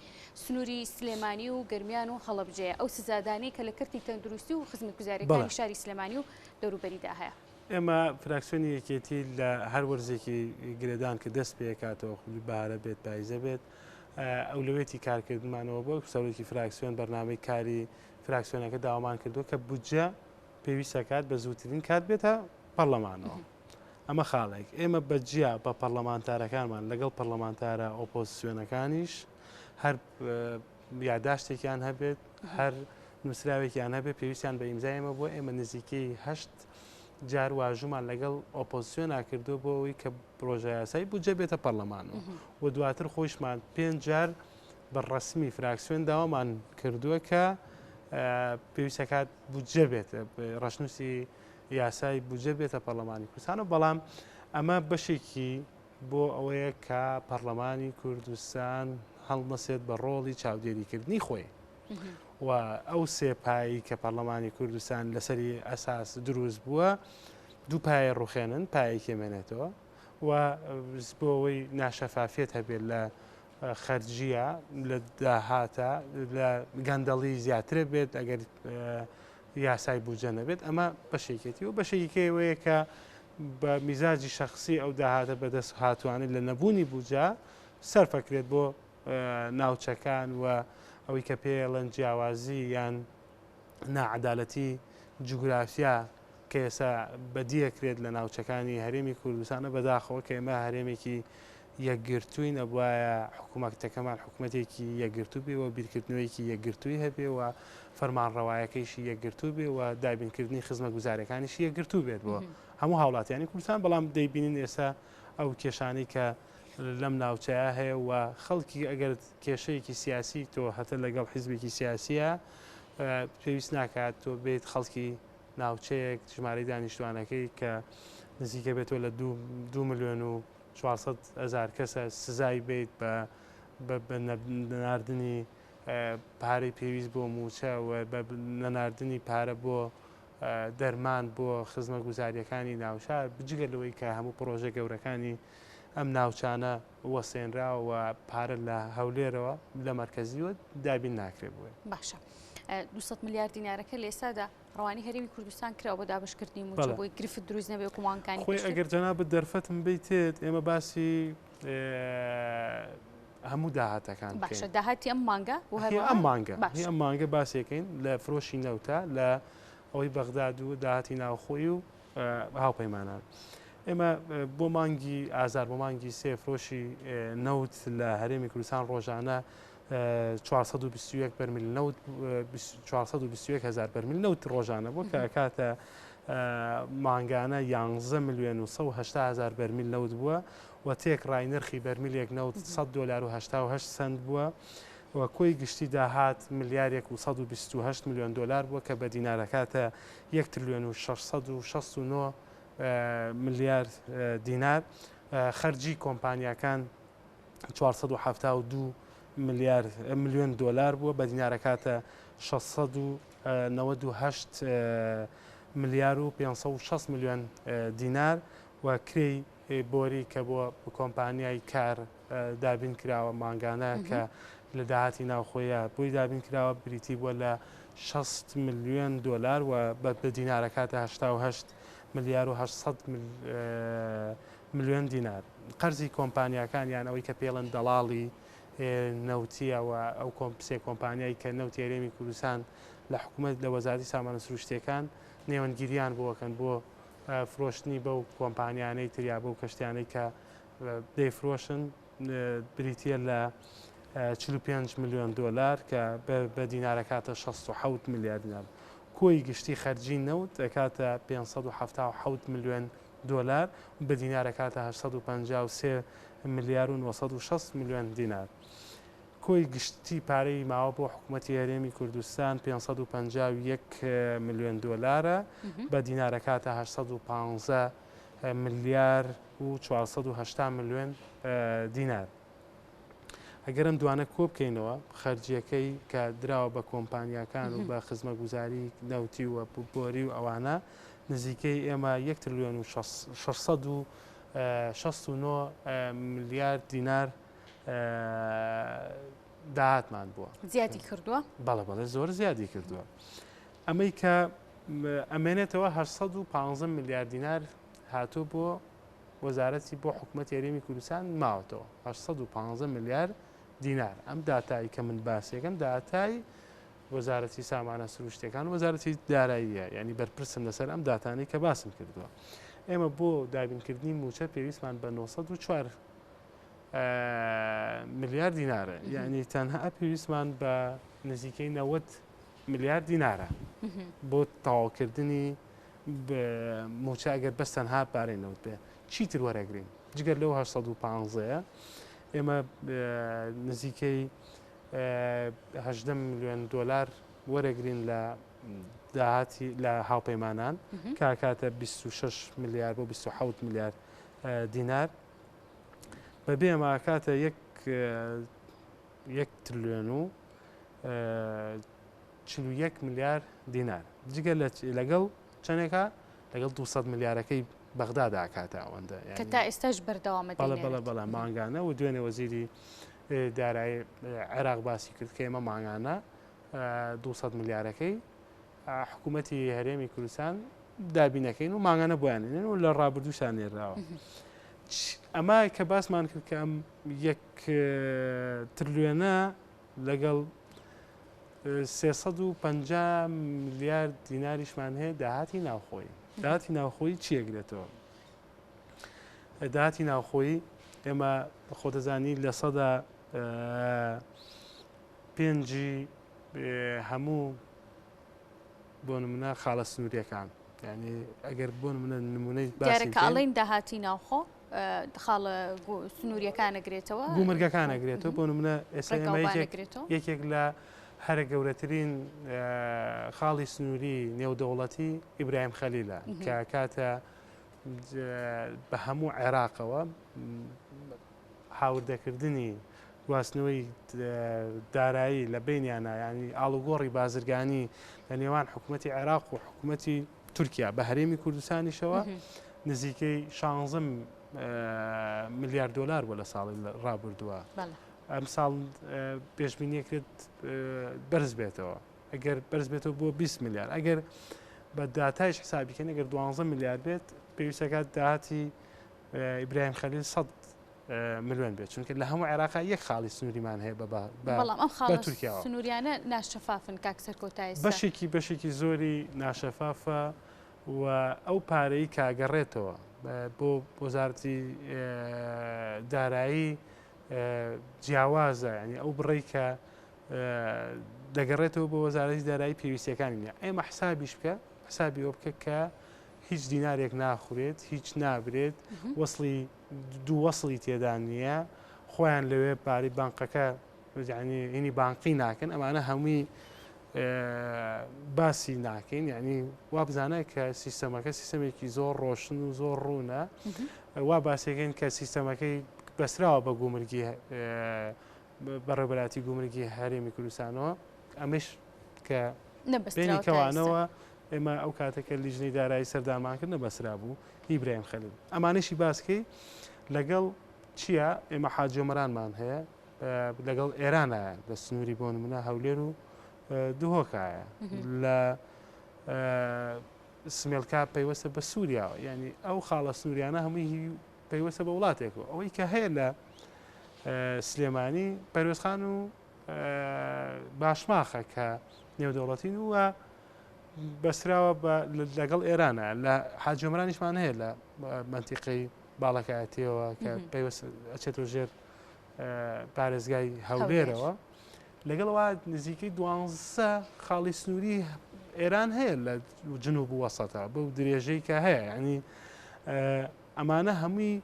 سنووری سلێمانی و گەرمیان و هەڵەبجەیە ئەو سزادانەی کە لە کەرتی تەندروستی و خزمەتگوزاریەکانی شاری سلێمانی و دەوروبەریدا هەیە. ئێمە فراکسیۆنی یەکێتی لە هەر وەرزێکی گرێدان کە دەست پێکاتەوە خولی بەهارە بێت پایزە بێت ئەولەوێتی کارکردنمانەوە بۆ سەرۆکی فراکسیۆن بەرنامەی کاری فراکسیۆنەکە داوامان کردووە کە بودجە پێویستەکات بە زووترین کات بێتە پەرلەمانەوە. ئەمە خاڵێک. ئێمە بە جیا بە پەرلەمانتارەکانمان لەگەڵ پەرلەمانتارە ئۆپۆزسیۆنەکانیش هەر یاداشتێکیان هەبێت هەر نووسراوێکیان هەبێت پێویستیان بە ئیمزای ئێمە بووە ئێمە نزیکەی هەشت جار واژومان لەگەڵ ئۆپۆزسیۆنا کردووە بۆ ئەوەی کە پرۆژە یاسای بودجە بێتە پەرلەمانەوە و دواتر خۆیشمان پێنج جار بە ڕەسمی فراکسیۆن داوامان کردووە کە پێویستەکات بودجە بێت ڕەشنووسی یاسای بودجە بێتە پەرلەمانی کوردستان و بەڵام ئەمە بەشێکی بۆ ئەوەیە کە پەرلەمانی کوردستان هەڵنەسێت بە ڕۆڵی چاودێریکردنی خۆی و ئەو سێ پایی کە پەرلەمانی کوردستان لەسەری ئەساس دروست بووە دوو پایە ڕوخێنن پایەکی مێنێتەوە و بۆ ئەوەی ناشەفافیەت هەبێت لە خەرجیە لە داهاتە لە گەندەڵی زیاترە بێت ئەگەر یاسای بودجە نەبێت ئەمە بەشێکێتی و بەشێکی کەیەوەیە کە بە میزاجی شخصی ئەو داهاتە بەدەست هاتوانێت لە نەبوونی بودجە سەرفەکرێت بۆ ناوچەکان و ئەوەی کە پێڵەن جیاوازی یان ناعەدالەتی جوگرافیا کە ئێستا بەدیەکرێت لە ناوچەکانی هەرێمی کوردستانە بەداخەوە کە ئێمە هەرێمێکی یەکگرتووین ئەبوایە حکوومەتەکەمان حکوومەتێکی یەکگرتوو بێ و بیرکردنەوەیەکی یەکگرتووی هەبێ و فەرمانڕەوایەکەیشی یەکگرتوو بێ و دابینکردنی خزمەتگوزاریەکانیشی یەکگرتوو بێت بۆ هەموو هاوڵاتیانی کوردستان بەڵام دەیبینین ئێستا ئەو کێشانەی کە لەم ناوچەیە هەیە و خەڵکی ئەگەر کێشەیەکی سیاسی تۆ هەتە لەگەڵ حیزبێکی سیاسیە پێویست ناکات تۆ بێت خەڵکی ناوچەیەک ژمارەی دانیشتوانەکەی کە نزیکە بێتەوە لە دو ملیۆن و 400 هەزار کەسە سزای بیت بە بە نەناردنی پارەی پێویست بۆ مووچە و بە نەناردنی پارە بۆ دەرمان بۆ خزمەتگوزارییەکانی ناوشار بجگە لەوەی کە هەموو پڕۆژە گەورەکانی ئەم ناوچانە وەسێنراوە و پارە لە هەولێرەوە لە مەرکەزیوە دابین ناکرێت بۆیە. باشە 200 ملیار دینارەکە لە ئێستادا ڕەوانی هەرێمی کوردستان کراوە بۆ دابەشکردنی مووچە بۆی گرفت دروست نەبێ وەکو مانگەکانی خۆی پێشتر. ئەگەر جەنابت دەرفەتم بیتێت ئێمە باسی هەموو داهاتەکان باشە بکەین. داهاتی ئەم مانگە و هی هەروەها ئەم مانگە هی باشە ئەم مانگە باسێکەین لە فرۆشی نەوتە لە ئەوەی بەغداد و داهاتی ناوخۆی و هاوپەیمانان. ئێمە بۆ مانگی ئازار بۆ مانگی سێ فرۆشی نەوت لە هەرێمی کوردستان ڕۆژانە 421 بەرمیل نەوت 421 هزار بەرمیل نەوت ڕۆژانە بوو کە کاتە مانگانە 11 ملیۆن و 180 هزار بەرمیل نەوت بووە و تێکڕای نرخی بەرمیلێک نەوت 100 دلار و 88 سنت بووە و کۆی گشتی داهات ملیارێک و 128 ملیۆن دلار بووە کە بە دینارەکاتە 1 تریلیۆن و 669 ملیار دینار، خەرجی کۆمپانیاکان 472 ملیار ملیۆن دۆلار بووە بە دینارەکاتە 698 ملیار و 560 ملیۆن دینار و کرێی بۆری کە بۆ کۆمپانیای کار دابین کراوە مانگانە کە لە داهاتی ناوخۆیە بۆی دابین کراوە بریتی بووە لە 60 ملیۆن دۆلار و بە دینارەکاتە 88 ملیار و 800 ملیۆن دینار. قەرزی کۆمپانیاکان یان ئەوەی کە پێڵن دەڵاڵی نەوتیە و ئەو سێ کۆمپانیای کە نەوتی هەرێمی کوردستان لە حکوومەت لە وەزارەتی سامانە سروشتیەکان نێوەندگیریان بۆکەن بۆ فرۆشتنی بەو کۆمپانیانەی تریا بەو کەشتیانەی کە دەیفرۆشن بریتییە لە 45 ملیۆن دۆلار کە بە دینارەکاتە 67 ملیار دینار. کۆی گشتی خەرجی نەوت دەکاتە 577 ملیۆن دۆلار و بە دینارەکاتە 853 ملیار و 960 ملیۆن دینار. کۆی گشتی پارەی ماوە بۆ حکوومەتی هەرێمی کوردستان 551 ملیۆن دۆلارە بە دینارەکاتە 815 ملیار و 480 ملیۆن دینار. ئەگەر ئەم دوانە کۆ بکەینەوە خەرجیەکەی کە دراوە بە کۆمپانیاکان و بە خزمەگوزاری نەوتی و بۆری و ئەوانە نزیکەی ئێمە 1 تریلیۆن و 669 ملیار دینار داهاتمان بووە. زیادی کردووە؟ بەڵێ بەڵێ زۆر زیادی کردووە. ئەمەی کە ئەمێنێتەوە 815 ملیار دینار هاتوو بۆ وەزارەتی بۆ حکوومەتی هەرێمی کوردستان ماوەتەوە 815 ملیار دینار ئەم داتایی کە من باسێکم داتای وەزارەتی سامانە سروشتەکان وەزارەتی داراییە ینی بەرپرسن لەسەر ئەم داتانی کە باسم کردووە ئێمە بۆ دابینکردنی موچە پێویستمان بە 904 ملیار دینارە یعنی تەنها پێویستمان بە نزیکەی 90 ملیار دینارە بۆ تەواوکردنی موچە ئەگەر بەس تەنها پارەی نەوت بێ چیتر وەرەگرین جگەر لەو 815 ئێمە نزیکەی 18 ملیۆن دۆلار وەرەگرین لە داهاتی لە هاوپەیمانان کاکاتە 26 ملیار بۆ 27 ملیار دینار بەبێ ئەمە ئەکاتە یەک یەک ترلیۆن و 41 ملیار دینار جگە لەگەڵ چەندێکە لەگەڵ 200 ملیارەکەی بەغدا داکاتە ئەوەندە کە تا ئێستاش بەردەوامە بەڵێ بەڵێ بەڵێ مانگانە و دوێنێ وەزیری دارایی عێراق باسی کرد کە ئێمە مانگانە 200 ملیارەکەی حکوومەتی هەرێمی کوردستان دابینەکەین و مانگانە بۆیان نێن و لە ڕابردووشان نێراوە. ئەمە کە باسمان کرد کە ئەم یەک ترلیۆنە لەگەڵ 350 ملیار دیناریشمان هەیە داهاتی ناوخۆی داهاتی ناوخۆی چیەگرێتەوە داهاتی ناوخۆی ئێمە خۆدەزانی لە سەدا پێنجی هەموو بۆ نمونە خاڵە سنووریەکان یعنی ئەگەر بۆ نمونە نمونەی دیارە کە ئەڵێن داهاتی ناوخۆ خاڵە سنووریەکان ئەگرێتەوە گومرگەکان ئەگرێتەوە بۆ نمونە ئێستا ئێمە یەکێک لە هەرە گەورەترین خاڵی سنووری نێودەوڵەتی ئیبراهیم خەلیلە کە کاتە بە هەموو عێراقەوە هاوردەکردنی گواستنەوەی دارایی لە بەینیانا یانی ئاڵوگۆڕی بازرگانی لە نێوان حکوومەتی عێراق و حکوومەتی تورکیا بە هەرێمی کوردستانیشەوە نزیکەی 16 ملیار دۆلار بووە لە ساڵی ڕابردووە ئەم ساڵ پێشبینیەکرێت بەرز بێتەوە ئەگەر بەرز بێتەوە بۆ 20 ملیار ئەگەر بە داتایش حسابیکەن ئەگەر 12 ملیار بێت پێویستەکات داهاتی ئیبراهیم خەلیل 100 ملیۆن بێت چونکە لە هەموو عێراقا یەک خاڵی سنووریمان هەیە بە بەڵام ئەم خاڵە تورکیاوە سنووریانە ناشەفافن کاک سەرکۆ تا ئێستا. بەشێکی بەشێکی زۆری ناشەفافە و ئەو پارەی کە گەڕێتەوە بۆ وەزارەتی دارایی جیاوازە ینی ئەو بڕی کە دەگەڕێتەوە بۆ وەزارەتی دارایی پێویستیەکانی نیە ئێمە حسابیش بکە حسابی ئەوە بکە کە هیچ دینارێک ناخورێت هیچ نابرێت وەصلی دوو وەصلی تێدا نییە خۆیان لەوێ پارەی بانقەکە یعنی هینی بانقی ناکەن ئەمانە هەمووی باسی ناکەین یعنی وابزانە کە سیستەمەکە سیستەمێکی زۆر ڕۆشن و زۆر ڕوونە وا باسێکەکەین کە سیستەمەکەی بەسراوە بە گومرگی بەڕێوەبەرایەتی گومرگی هەرێمی کوردستانەوە ئەمەش کە بینی کەوانەوە ئێمە ئەو کاتە کە لیژنەی دارایی سەردانمان کرد نەبەسرا بوو ئیبراهیم خەلیل ئەمانەشی باسکەی لەگەڵ چییە ئێمە حاجۆمەرانمان هەیە لەگەڵ ئێرانە لە سنووری بۆ نمونە هەولێر و دهۆکایە لە سمێلکا پەیوەستە بە سووریاوە یعنی ئەو خاڵە سنووریانە هەمووی پەیوەستە بە وڵاتێکەوە ئەوەی کە هەیە لە سلێمانی پەروێزخان و باشماخە کە نێودەوڵەتین و بەسراوە لەگەڵ ئێرانە لە حاجۆمرانیشمان هەیە لە منتیقەی باڵەکایەتیەوە کە پەیوەست ئەچێتەوە ژێر پارێزگای هەولێرەوە لەگەڵەوە نزیکەی دوانزە خاڵی سنووری ئێران هەیە لە جنوب وەسەتە بەو درێژەی کە هەیە ینی ئەمانە هەمووی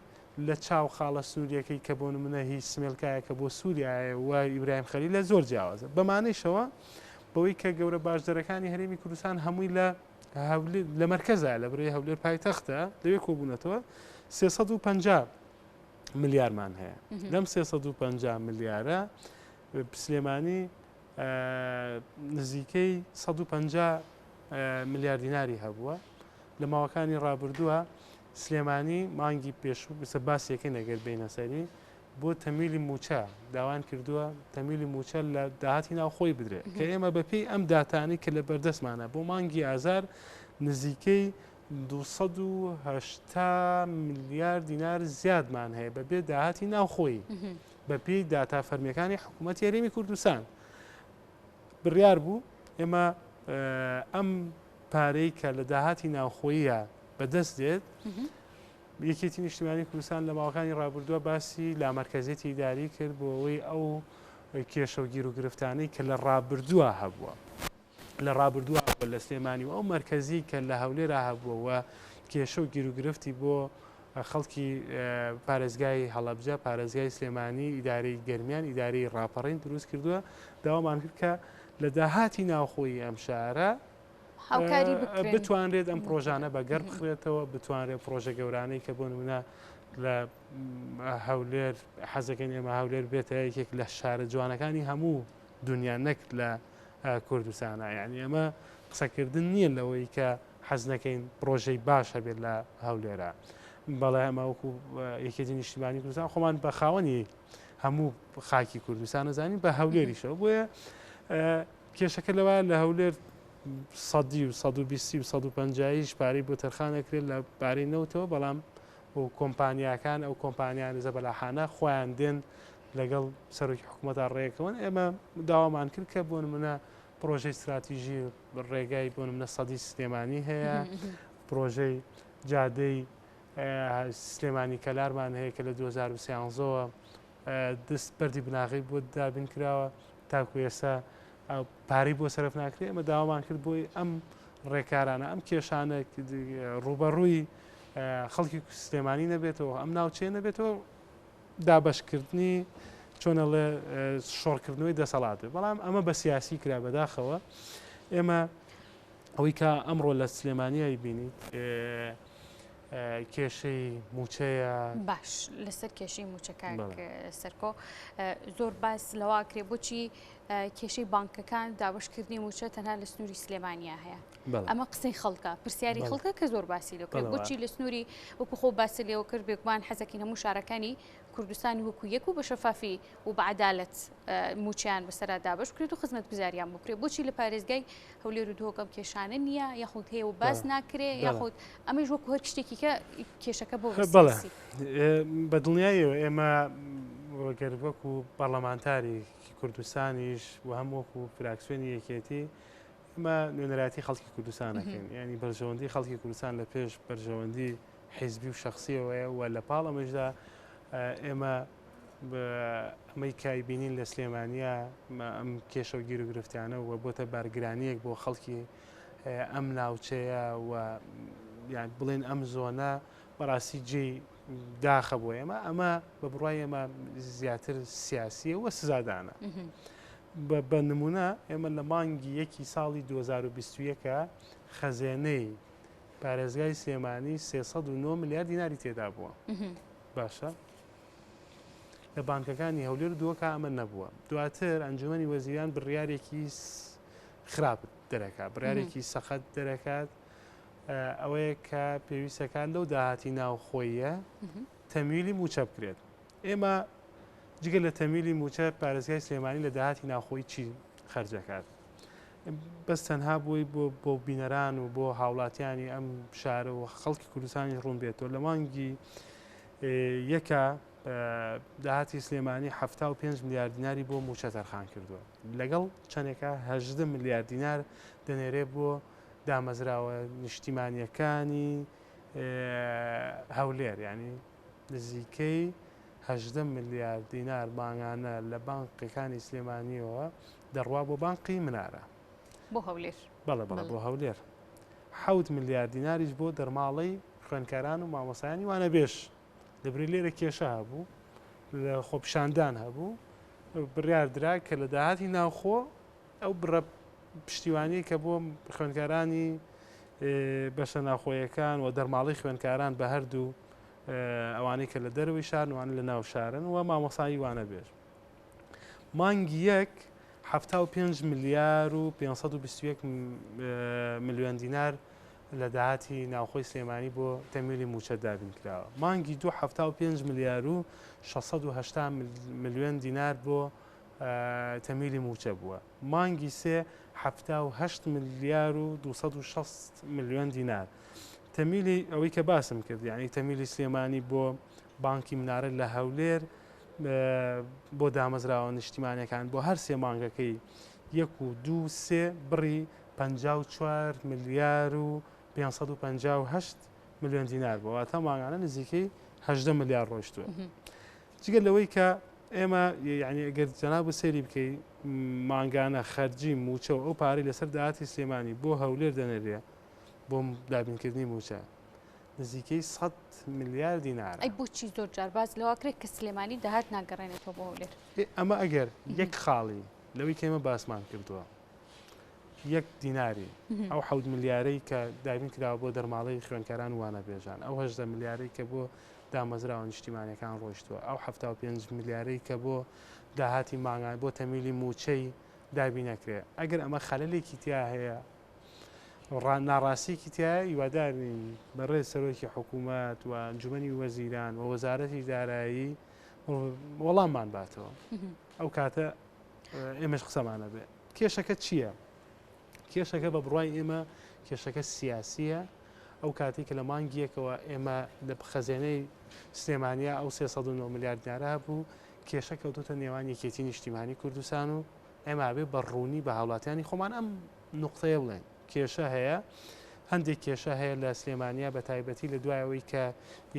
لە چاو خاڵە سنووریەکەی کە بۆ نمونە هی سمێلکایە کە بۆ سووریایە و ئیبراهیم خەلیلە زۆر جیاوازە. بەمانەیشەوە بەوەی کە گەورە باجدەرەکانی هەرێمی کوردستان هەمووی لە هەولێر لە مەرکەزە لە برەی هەولێر پایتەختە لەوێ کۆبوونەتەوە 350 ملیارمان هەیە لەم 350 ملیارە سلێمانی نزیکەی 150 ملیار دیناری هەبووە لە ماوەکانی ڕابردووە سلێمانی مانگی پێشوو بسە باسیەکەین ئەگەر بێینە سەری بۆ تەمویلی مووچە داوایان کردووە تەمویلی مووچە لە داهاتی ناوخۆی بدرێت کە ئێمە بەپێی ئەم داتانەی کە لە بەردەستمانە بۆ مانگی ئازار نزیکەی 280 ملیار دینار زیادمان هەیە بەبێ داهاتی ناوخۆیی بەپێی داتا فەرمیەکانی حکوومەتی هەرێمی کوردستان بڕیار بوو ئێمە ئەم پارەی کە لە داهاتی ناوخۆییە بەدەست دێت، یەکێتی نیشتیمانی کوردستان لە ماوەکانی ڕابردووە باسی لامەرکەزیەتی ئیداری کرد بۆ ئەوەی ئەو کێشە و گیروگرفتانەی کە لە ڕابردووە هەبووە لە ڕابردووە هەبووە لە سلێمانی و ئەو مەرکەزی کە لە هەولێرا هەبووە و کێشە و گیروگرفتی بۆ خەڵکی پارێزگای هەڵەبجە، پارێزگای سلێمانی، ئیدارەی گەرمیان، ئیدارەی ڕاپەڕین دروست کردووە، داوامان کرد کە لە داهاتی ناوخۆیی ئەم شارە هاوکاری بکرێن. بتوانرێت ئەم پرۆژانە بەگەڕ بخرێتەوە، بتوانرێت پرۆژە گەورانەی کە بۆ نمونە لە هەولێر حەزەکەین ئێمە هەولێر بێتە یەکێک لە شارە جوانەکانی هەموو دنیا نەک لە کوردستانە یعنی ئەمە قسەکردن نییە لەوەی کە حەز نەکەین پرۆژەی باش هەبێت لە هەولێرە بەڵێ ئەمە وەکو یەکێتی نیشتیمانی کوردستان خۆمان بە خاوەنی هەموو خاکی کوردستان نەزانین بە هەولێریشەوە بۆیە کێشەکە لەوە لە هەولێر سەدی و 120 و 150 پارەی بۆ تەرخانەکرێت لە پارەی نەوتەوە بەڵام و کۆمپانیاکان ئەو کۆمپانیانە زەبەلاحانە خۆیان دێن لەگەڵ سەرۆکی حکوومەتە ڕێکەوەن ئێمە داوامان کرد کە بۆ نمونە پرۆژەی استراتیژی ڕێگای بۆ نمونە سەدی سلێمانی هەیە پرۆژەی جادەی سلێمانی کەلارمان هەیە کە لە 2013ەوە دەست بەردی بناغەی بۆ دابین کراوە تاکو ئێستا پارەی بۆ سەرف ناکرێت ئەمە داوامان کرد بۆی ئەم ڕێکارانە ئەم کێشانە ڕوبەڕووی خەڵکی سلێمانی نەبێتەوە ئەم ناوچەیە نەبێتەوە دابەشکردنی چۆنەڵێ شۆڕکردنەوەی دەسەڵات بەڵام ئەمە بە سیاسی کرا بەداخەوە ئێمە ئەوەی کە ئەمڕۆ لە سلێمانیای بینیت کێشەی مووچەیە. باش لەسەر کێشەی مووچە کاک سەرکۆ زۆر باس لەوە کرێ بۆچی کێشەی بانکەکان دابشکردنی مووچە تەنها لە سنووری سلێمانیا هەیە ئەمە قسەی خەڵکە پرسیاری خەڵکە کە زۆر باسی لەکرێت بۆچی لە سنووری وەکو خۆ باسی لێوە کرد بێگومان حەزەکەین هەموو شارەکانی. کوردستانی وەکو یەک و بە شەفافی و بە عەدالەت مووچەیان بەسەرا دابەش بکرێت و خزمەتگوزاریان بکرێت بۆچی لە پارێزگای هەولێر و دهۆک ئەم کێشانە نییە یاخود هەیە و باس ناکرێ یاخود ئەمەش وەکو هەر شتێکی کە کێشەکە بۆ بەڵێ بە دڵنیاییەوە ئێمە گەر وەکو پەرلەمانتاری کوردستانیش و هەم وەکو فراکسیۆنی یەکێتی ئێمە نوێنەرایەتی خەڵکی کوردستان ئەکەین یانی بەرژەوەندی خەڵکی کوردستان لە پێش بەرژەوەندی حیزبی و شخصیەوەیە و لە پاڵ ئەمەشدا ئێمە ئەمەی کای بینین لە سلێمانیا ئەم کێشە و گیر و گرفتیانە و بۆتە بارگرانیەک بۆ خەڵکی ئەم ناوچەیە و یان بڵێن ئەم زۆنە بەڕاستی جێی داخە بۆ ئێمە ئەمە بە بڕای ئێمە زیاتر سیاسیە و سزادانە. بە نمونە ئێمە لە مانگی یەکی ساڵی 2021 خەزێنەی پارێزگای سلێمانی 309 ملیار دیناری تێدا بووە باشە لە بانکەکانی هەولێر دووەکە ئەمە نەبووە دواتر ئەنجومی وەزیران بڕیارێکی خراپ دەرەکات بڕیارێکی سەخت دەرەکات ئەوەیە کە پێویستەکان لەو داهاتی ناوخۆیە تەمیلی موچە بکرێت ئێمە جگە لە تەمیلی موچە پارێزگای سلێمانی لە داهاتی ناوخۆی چی خەرجەکات بەس تەنها بۆی بۆ بۆ بینەران و بۆ هاوڵاتیانی ئەم شارە و خەڵکی کوردستانی ڕوون بێتەوە لە مانگی یەکە داهاتی سلێمانی 75 ملیار دیناری بۆ موچە تەرخان کردووە لەگەڵ چەندێکە 18 ملیار دینار دەنێرێ بۆ دامەزراوە نیشتیمانیەکانی هەولێر ینی نزیکەی 18 ملیار دینار مانگانە لە بانقەکانی سلێمانیەوە دەڕوا بۆ بانقی منارە. بۆ هەولێر. بەڵێ بەڵێ بۆ هەولێر. حەوت ملیار دیناریش بۆ دەرماڵەی خوێندکاران و مامۆستایانی وانەبێژ. لەبری لێرە کێشە هەبوو، لە خۆپیشاندان هەبوو، بڕیار درا کە لە داهاتی ناوخۆ ئەو بڕە پشتیوانیەی کە بۆ خوێندکارانی بەشە ناوخۆیەکان و دەرماڵەی خوێندکاران بە هەردوو ئەوانەی کە لە دەرەوەی شارن وانە لە ناو شارن و مامۆسایی وانەبێژ. مانگی یەک 75 ملیار و 521 ملیۆن دینار لە داهاتی ناوخۆی سلێمانی بۆ تەمویلی مووچە دابین کراوە. مانگی دوو 75 ملیار و 680 ملیۆن دینار بۆ تەمویلی مووچە بووە. مانگی سێ 78 ملیار و 260 ملیۆن دینار. تەمیلی ئەوەی کە باسم کرد یعنی تەمیلی سلێمانی بۆ بانکی منارە لە هەولێر بۆ دامەزراوە نیشتیمانیەکان بۆ هەر سێ مانگەکەی یەک و دوو سێ بڕی 54 ملیار و 558 ملیۆن دینار بووە واتە مانگانە نزیکەی 18 ملیار ڕۆیشتووە جگە لەوەی کە ئێمە یعنی ئەگەر جەناب و سەیری بکەی مانگانە خەرجی موچە و ئەو پارەی لەسەر داهاتی سلێمانی بۆ هەولێر دەنێرێ بۆ دابینکردنی موچە نزیکەی سەد ملیار دینارە. ئەی بۆچی زۆر جار باس لەوە کرێت کە سلێمانی داهات ناگەڕێنێتەوە بۆ هەولێر؟ ئەمە ئەگەر یەک خاڵی لەوەی کە ئێمە باسمان کردووە یەک دیناری ئەو حەوت ملیارەی کە دابین کراوە بۆ دەرماڵەی خوێندکاران و وانەبێژان ئەو 18 ملیارەی کە بۆ دامەزراوە نیشتیمانەکان ڕۆیشتووە ئەو 75 ملیارەی کە بۆ داهاتی مانگان بۆ تەمیلی موچەی دابین نەکرێ ئەگەر ئەمە خەلەلێکی تیا هەیە ناڕاستیەکی تیایە، هیوادارین بەڕێز سەرۆکی حکوومەت و ئەنجومەنی وەزیران و وەزارەتی دارایی وەڵاممان باتەوە ئەو کاتە ئێمەش قسەمانە بێ کێشەکە چییە؟ کێشەکە بە بڕای ئێمە کێشەکە سیاسیە ئەو کاتی کە لە مانگیەکەوە ئێمە لە خەزێنەی سلێمانیا ئەو 309 ملیار دینارە هەبوو کێشە کەوتوتە نێوان یەکێتی نیشتیمانی کوردستان و ئێمە بێ بە ڕوونی بە هاوڵاتیانی خۆمان ئەم نوقتەیە بڵێن کێشە هەیە هەندێک کێشە هەیە لە سلێمانیا بە تایبەتی لە دوای ئەوەی کە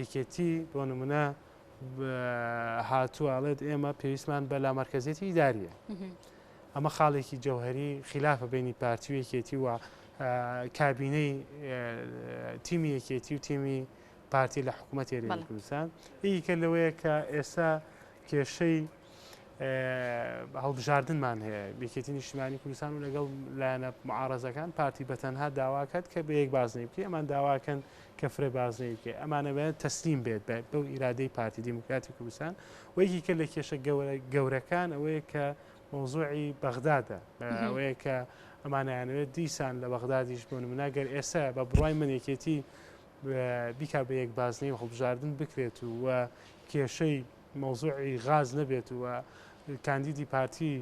یەکێتی بۆ نمونە هاتووە ئەڵێت ئێمە پێویستمان بە لامەرکەزیەتی ئیداریە ئەمە خاڵێکی جەوهری خلافە بینی پارتی و یەکێتی و کابینەی تیمی یەکێتی و تیمی پارتی لە حکوومەت هەرێمی کوردستان یەکە لەوەیە کە ئێستا کێشەی هەڵبژاردنمان هەیە یەکێتی نیشتیمانی کوردستان و لەگەڵ لایەنە معارەزەکان پارتی بە تەنها داواکات کە بە یەک بازنەی بکەی ئەمان داواکەن کە فرە بازنەی بکەی ئەمانەوێت تەسلیم بێت بە بەو ئیرادەی پارتی دیموکراتی کوردستان و یەکێکە لە کێشە گەورەکان ئەوەیە کە مەوزوعی بەغدادە ئەوەیە کە ئەمانیانەوێت دیسان لە بەغدادیش بۆ نمونە گەر ئێستا بە بڕای من یەکێتی بیکا بە یەک بازنەی و هەڵبژاردن بکرێت و کێشەی مەوزوعی غاز نەبێت و کاندیدی پارتی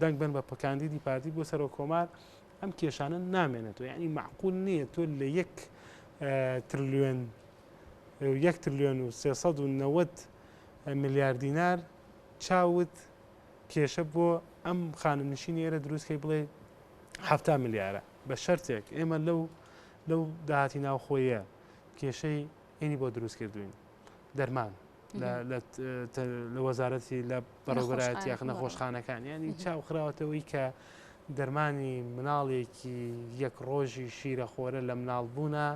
دەنگ بن بە کاندیدی پارتی بۆ سەرۆک کۆمار ئەم کێشانە نامێنێتەوە یعنی معقول نییە تۆ لە یەک ترلیۆن یەک ترلیۆن و 390 ملیار دینار چاوت کێشە بۆ ئەم خانەنشینی ئێرە دروستکەی بڵێ ه ملیارە بە شەرتێک ئێمە لەو لەو داهاتی ناوخۆیە کێشەی ئینی بۆ دروست کردوین دەرمان لە وەزارەتی لە بەڕێوەبەرایەتی یاخ نەخۆشخانەکان ینی چاو خراوەتەوەی کە دەرمانی مناڵێکی یەک ڕۆژی شیرەخۆرە لە مناڵ بوونە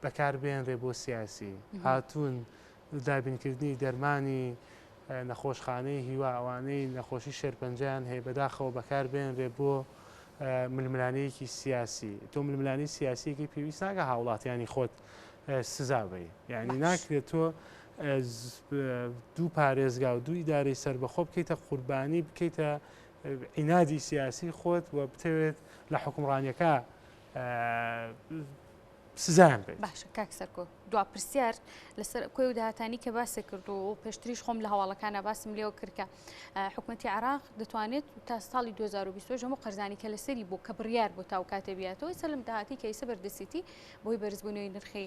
بەکاربێنرێ بۆ سیاسی هاتوون دابینکردنی دەرمانی نەخۆشخانەی هیوا ئەوانەی نەخۆشی شێرپەنجەیان هەیە بەداخەوە بەکاربێنرێ بۆ ململانێیەکی سیاسی تۆ ململانێی سیاسیەکی پێویست ناکە هاوڵاتیانی خۆت سزا بەی یعنی ناکرێت تۆ دوو پارێزگا و دوو ئیدارەی سەربەخۆ بکەیتە قوربانی بکەیتە عینادی سیاسی خۆت و بتەوێت لە حکومڕانیەکە سزایان بەیت. باشە کاک سەرکۆ دوا پرسیار لەسەر کۆی و داهاتانی کە باسی کرد و پێشتریش خۆم لە هەواڵەکانە باسم لێوە کرد کە حکوومەتی عراق دەتوانێت تا ساڵی 2020 هەموو قەرزانی کە لەسەری بوو کە بڕیار بۆ تاو کاتێ بیاتەوە سەلم داهاتی کە ئیسە بەردەسیتی بۆی بەرزبوونەوەی نرخی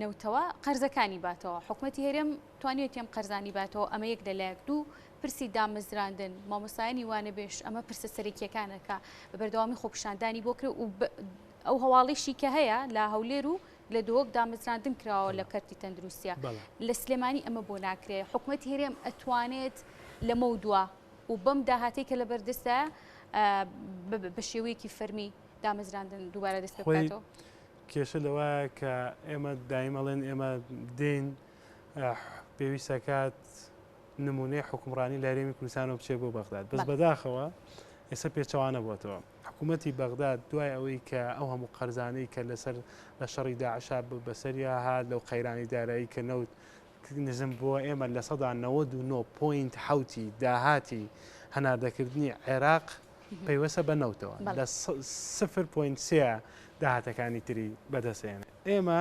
نەوتەوە قەرزەکانی باتەوە حکوومەتی هەرێم توانیوێتی ئەم قەرزانی باتەوە ئەمە یەک لەلایەک دوو پرسی دامەزراندن مامۆستایانی وانەبێژ ئەمە پرسە سەرەکیەکانە کە بە بەردەوامی خۆپیشاندانی بۆ کرێ و ئەو هەواڵیشی کە هەیە لە هەولێر و لە دهۆک دامەزراندن کراوە لە کەرتی تەندروستە لە سلێمانی ئەمە بۆ ناکرێ حکوومەتی هەرێم ئەتوانێت لەمە دوا و بەم داهاتەی کە لە بەردەستە بە شێوەیەکی فەرمی دامەزراندن دووبارە دەست پێ بکاتەوە. کێشە لەوایە کە ئێمە دایم ئەڵێن ئێمە دێین پێویستەکات نمونەی حوکمڕانی لە هەرێمی کوردستانەوە بچێت بۆ بەغداد بەس بەداخەوە ئێستا پێچەوانە بۆتەوە حکوومەتی بەغداد دوای ئەوەی کە ئەو هەموو قەرزانەی کە لەسەر لە شەڕی داعشا بەسەریا هات لەو قەیرانی دارایی کە نەوت نزم بووە ئێمە 99.7 داهاتی هەناردەکردنی عێراق پەیوەستە بە نەوتەوە لە 0.3 داهاتەکانی تری بەدەستێنێ ئێمە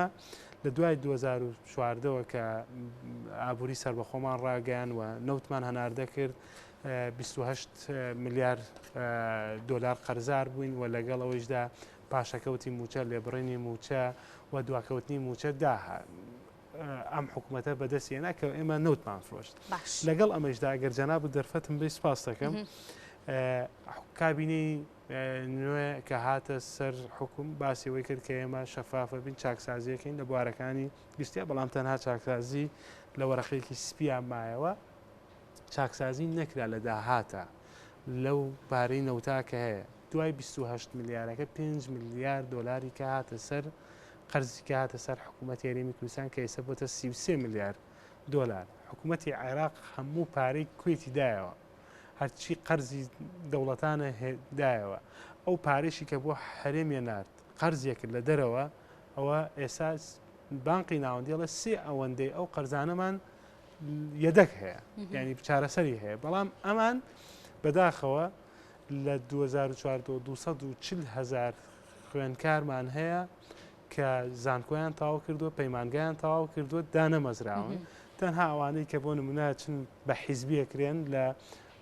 لە دوای 2014 ەوە کە ئابووری سەربەخۆمان ڕاگەیان و نەوتمان هەناردە کرد 28 ملیار دۆلار قەرزار بووین و لەگەڵ ئەوەیشدا پاشەکەوتی مووچە لێبڕینی مووچە و دواکەوتنی مووچە داها ئەم حکوومەتە بەدەست هێنا کە ئێمە نەوتمان فرۆشت لەگەڵ ئەمەشدا ئەگەر جەناب دەرفەتم بێ سپاس دەکەم کابینەی نوێ کە هاتە سەر حکوم باسی ئەوەی کرد کە ئێمە شەفافە بین چاکسازیەکەین لە بوارەکانی گشتیا بەڵام تەنها چاکسازی لە وەرەقەیەکی سپیان مایەوە چاکسازی نەکرا لە داهاتە لەو پارەی نەوتا کە هەیە دوای 28 ملیارەکە 5 ملیار دۆلاری کە هاتە سەر قەرزی کە هاتە سەر حکوومەتی هەرێمی کوردستان کە ئێستا بۆتە 33 ملیار دۆلار حکوومەتی عێراق هەموو پارەی کوێتی دایەوە هەرچی قەرزی دەوڵەتانە دایەوە ئەو پارەشی کە بۆ هەرێمیە نارد قەرزیە کرد لە دەرەوە ئەوە ئێسا بانقی ناوەندی ئەڵێ سێ ئەوەندەی ئەو قەرزانەمان یەدەک هەیە یعنی چارەسەری هەیە بەڵام ئەمان بەداخەوە لە 2014 240 هزار خوێندکارمان هەیە کە زانکۆیان تەواو کردووە، پەیمانگایان تەواو کردووە، دانەمەزراون. تەنها ئەوانەی کە بۆ نمونە چن بە حیزبی ئەکرێن لە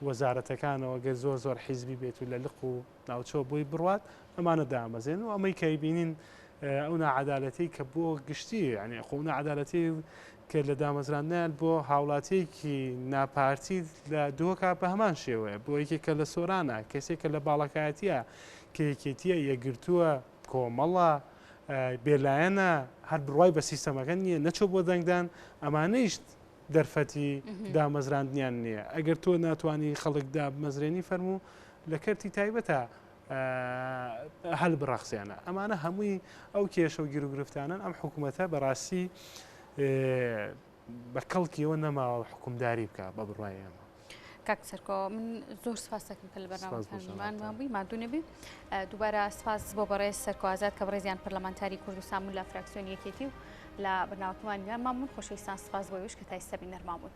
وەزارەتەکانەوە گەر زۆر زۆر حیزبی بێت و لە لق و ناوچەوە بۆی بڕوات ئەمانە دامەزێن و ئەمەی کە بینین ئەو ناعەدالەتی کە بۆ گشتی یعنی خۆ ناعەدالەتی کە لە دامەزراندنیان بۆ هاوڵاتیەکی ناپارتی لە دهۆکا بە هەمان شێوەیە بۆ یەکێک کە لە سۆرانە کەسێک کە لە باڵەکایەتیە کە یەکێتیە یەکگرتووە کۆمەڵە بێلایەنە هەر بڕوای بە سیستەمەکە نییە نەچۆ بۆ دەنگدان ئەمانەیش دەرفەتی دامەزراندنیان نییە ئەگەر تۆ ناتوانانی خەڵک دابمەزرێنی فەرموو لە کەرتی تایبەتە هەل بڕەخسێنە ئەمانە هەمووی ئەو کێشە و گیروگرفتانن ئەم حکوومەتە بەڕاستی بە کەڵکیەوە نەماوە حکومداری بکە بە بڕای ئێمە. کاک سەرکۆ من زۆر سپاس دەکەم کە لە بەرنامەکانمان بووی ماندوو نەبی دووبارە سپاس بۆ بەڕێز سەرکۆ ئازاد کە بەڕێزیان پەرلەمانتاری کوردستان بوون لە فراکسیۆنی یەکێتی و لە بەرنامەکەمان میوانمان بوون خۆشەویستان سپاس بۆ ئێوەش کە تا ئێستا بینەرمان بوون.